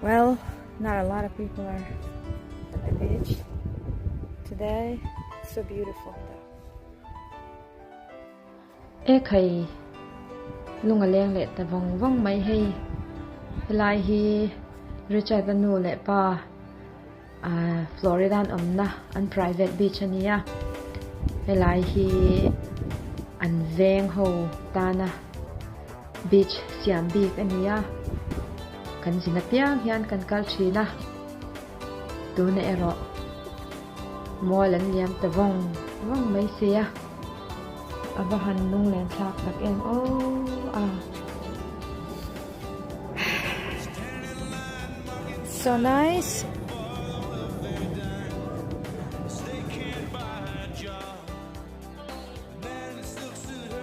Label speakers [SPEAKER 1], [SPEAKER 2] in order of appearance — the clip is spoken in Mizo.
[SPEAKER 1] Well, not a lot of people are at the beach today. It's so beautiful though. E khai lung a leng leh ta vawng vawng mai hei. Helai hi Richard a nu leh pa ah Florida an awmna an private beach a nia. Helai hi an veng ho tana Beach siam bik a ni a, kan zin apiang hian kan kal thin a, tuna erawh mual an liam ta vawng vawng mai si a, a va han lunglen thlak tak em aw a. So nice.